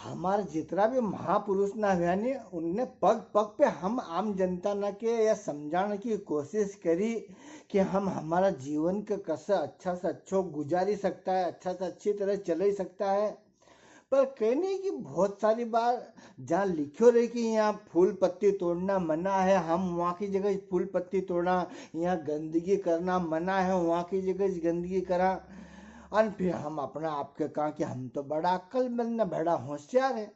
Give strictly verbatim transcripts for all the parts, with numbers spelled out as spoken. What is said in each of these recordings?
हमारा जितरा भी महापुरुष ना हुआ ने, उनने पग पग पे हम आम जनता ना के या समझाने की कोशिश करी कि हम हमारा जीवन के कसे अच्छा से अच्छो गुजारी सकता है, अच्छा से अच्छी तरह चले सकता है। पर कहने की बहुत सारी बार जहाँ लिख्यो रहे कि यहाँ फूल पत्ती तोड़ना मना है, हम वहाँ की जगह फूल पत्ती तोड़ा, यहाँ गंदगी करना मना है, वहाँ की जगह गंदगी करा। अन फिर हम अपना आप के कहा कि हम तो बड़ा अक्लमंद ने बड़ा होशियार है।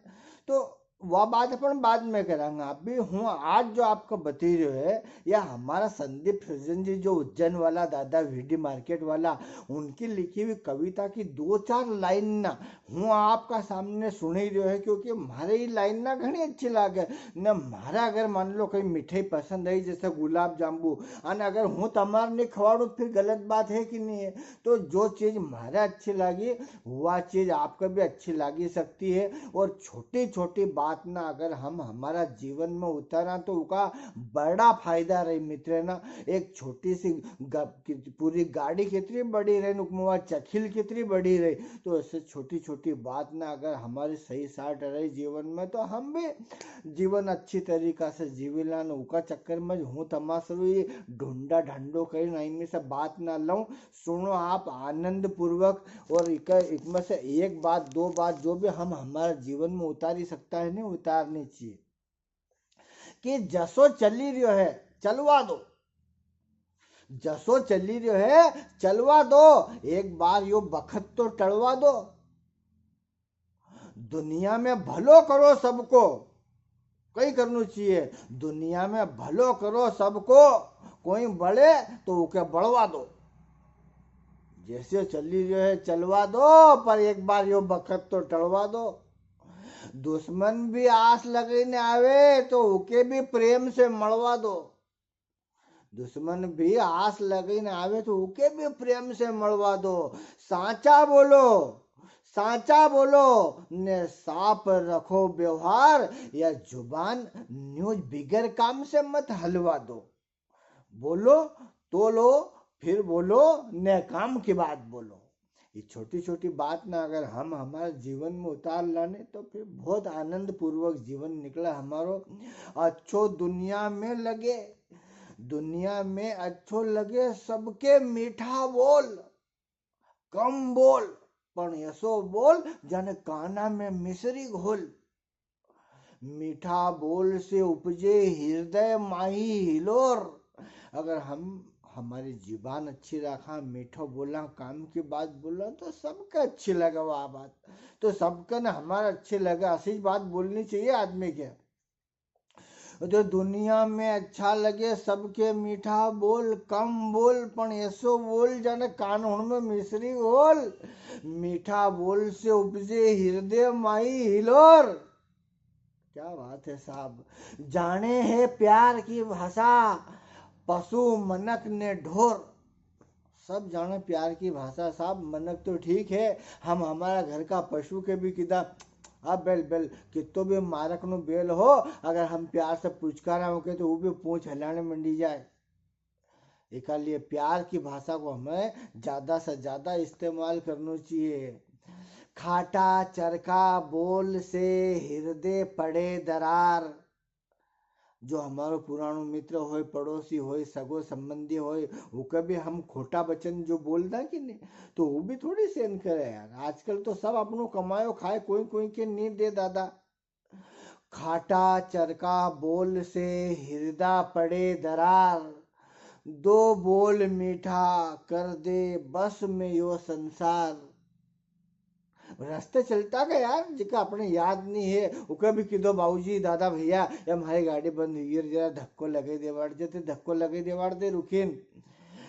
तो वा बात अपन बाद में करांगा। अभी हूँ आज जो आपको बता रह्यो है, या हमारा संदीप सृजन जी जो उज्जैन वाला दादा वीडी मार्केट वाला, उनकी लिखी हुई कविता की दो चार लाइन ना हूँ आपका सामने सुनाई रह्यो है, क्योंकि म्हारे ये लाइन ना घणी अच्छी लागे। ने म्हारा अगर मान लो कोई मिठाई पसंद आई, जैसे गुलाब जाम्बू, अन अगर हूँ तमार नहीं खवाड़ू, फिर गलत बात है कि नहीं है? तो जो चीज म्हारे अच्छी लागी, वा चीज आपको भी अच्छी लागी सकती है। और छोटी छोटी बात ना अगर हम हमारा जीवन में उतारा तो उका बड़ा फायदा रही मित्र ना। एक छोटी सी ग-, कि-, पूरी गाड़ी कितनी बड़ी रही, उकमें वा चखिल कितनी बड़ी रही। तो ऐसे छोटी छोटी बात ना अगर हमारी सही साट रही जीवन में तो हम भी जीवन अच्छी तरीका से जीवी लान। उका चक्कर में हूँ तमासरू ये ढूंढा ढंडो करी ना, इनमें से बात ना लऊं। सुनो आप आनंद पूर्वक, और इक, इकमें से एक बात, दो बात जो भी हम हमारे जीवन में उतारी सकता है, नहीं उतारनी चाहिए। कि जसो चली रह्यो है, चलवा दो। जसो चली रह्यो है, चलवा दो। एक बार यो बखत तो टलवा दो। दुनिया में भलो करो सबको, कई करनो चाहिए। दुनिया में भलो करो सबको, कोई बले तो उके बलवा दो। जैसे चली रह्यो है चलवा दो, पर एक बार यो बखत तो टलवा दो। दुश्मन भी आस लगाई ने आवे तो उके भी प्रेम से मलवा दो। दुश्मन भी आस लगाई ने आवे तो उके भी प्रेम से मलवा दो। सांचा बोलो, सांचा बोलो, ने साफ रखो व्यवहार, या जुबान न्यूज बिगर काम से मत हलवा दो। बोलो तो लो, फिर बोलो, ने काम की बात बोलो। ये छोटी छोटी बात ना अगर हम हमारे जीवन में उतार लाने तो फिर बहुत आनंद पूर्वक जीवन निकले हमारो। अच्छो दुनिया में लगे, दुनिया में अच्छो लगे सबके मीठा बोल, कम बोल, पण ऐसो बोल जाने काना में मिश्री घोल। मीठा बोल से उपजे हृदय माही हिलोर। अगर हम हमारी जुबान अच्छी रखा, मीठो बोला, काम की बात बोला, तो सबके अच्छी लगे वा बात। तो सबके ने हमारे अच्छे लगे, ऐसी बात बोलनी चाहिए आदमी के। तो दुनिया में अच्छा लगे सबके मीठा बोल, कम बोल, पण ऐसो बोल जाने कान हुण में मिश्री घोल। मीठा बोल से उपजे हृदय माही हिलोर। क्या बात है साहब। जाने है प्यार की भाषा पशु मनक ने ढोर। सब जाने प्यार की भाषा साहब, मनक तो ठीक है, हम हमारा घर का पशु के भी किदा, अब बेल, बेल, कितो भी मारक नो बेल हो, अगर हम प्यार से पुचकारा हो के तो वो भी पूंछ हिलाने मंडी जाए। इका लिए प्यार की भाषा को हमें ज्यादा से ज्यादा इस्तेमाल करनो चाहिए। खाटा चरका बोल से हृदय पड़े दरार। जो हमारो पुरानो मित्र होय, पड़ोसी होय, सगो संबंधी होय, उके भी हम खोटा वचन जो बोल दा कि नहीं, तो वो भी थोड़ी सहन करे यार। आजकल तो सब अपनो कमायो खाए, कोई कोई के नहीं दे दादा। खाटा चरका बोल से हृदय पड़े दरार, दो बोल मीठा कर दे बस में यो संसार। रस्ते चलता का यार, जिका अपने याद नहीं है, उके भी किदो, "बाबूजी, दादा, भैया, ये हमारी गाड़ी बंद हुई है, जरा धक्को लगे देवाड़ दे", ते धक्को लगे देवाड़ दे रुकिन।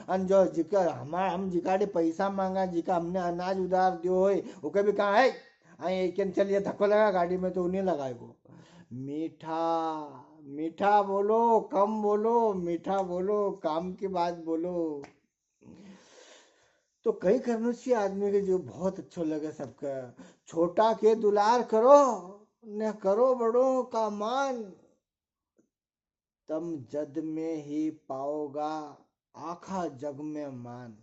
अन जो जिका हमारा, हम जिकाड़े पैसा मांगा, जिका हमने अनाज उधार दियो होय, उके भी कहा है, आई एक चल, ये धक्को लगा गाड़ी में, तो नहीं लगाएगो। मीठा, मीठा बोलो, कम बोलो, मीठा बोलो, काम की बात बोलो। तो कई करनो चाहिए आदमी के जो बहुत अच्छो लगे सबका। छोटा के दुलार करो, ने करो बड़ों का मान। तम जद में ही पाओगा आखा जग में मान।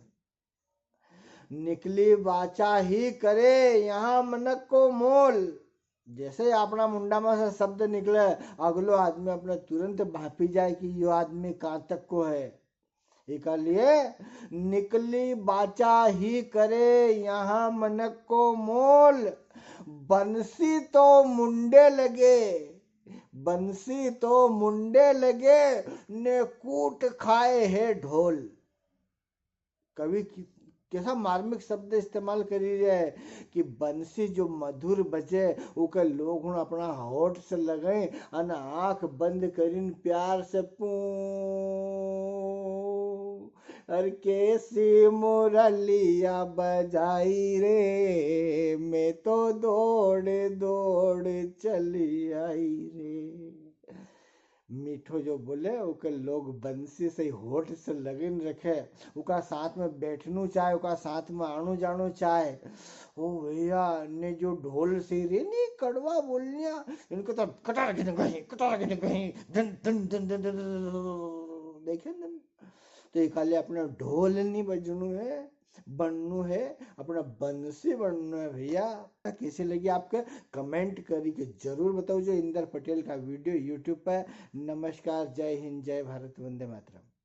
निकली वाचा ही करे यहाँ मनक को मोल। जैसे ही अपना मुंडा में से शब्द निकले, अगलो आदमी अपने तुरंत भापी जाए कि यो आदमी कहाँ तक को है। इका लिए निकली बाचा ही करे यहाँ मनक को मोल। बंसी तो मुंडे लगे, बंसी तो मुंडे लगे, ने कूट खाए है ढोल। कवि कि-, कैसा मार्मिक शब्द इस्तेमाल करी रहे है कि बंसी जो मधुर बजे, उके लोग हुण अपना होठ से लगाए अन आंख बंद करीन प्यार से पूं, अरे कैसी मुरलिया बजाई रे, मैं तो दौड़ दौड़ चली आई रे। मीठो जो बोले, उके लोग बंसी से होठ से लगन रखे, उका साथ में बैठनू चाहे, उका साथ में आणू जाणू चाहे। ओ भैया, ने जो ढोल से रे नी कड़वा बोलनिया, इनको तो कटार के कहीं, कटार के कहीं, धन, धन, धन, धन, धन, धन, धन, देखे ना? तो ये खाली अपना ढोल नहीं बजनू है, बननू है, अपना बंसी बननू है भैया। कैसी लगी आपके, comment करी के जरूर बताओ जो इंदर पटेल का video YouTube पे। नमस्कार, जय हिंद, जय भारत, वंदे मातरम।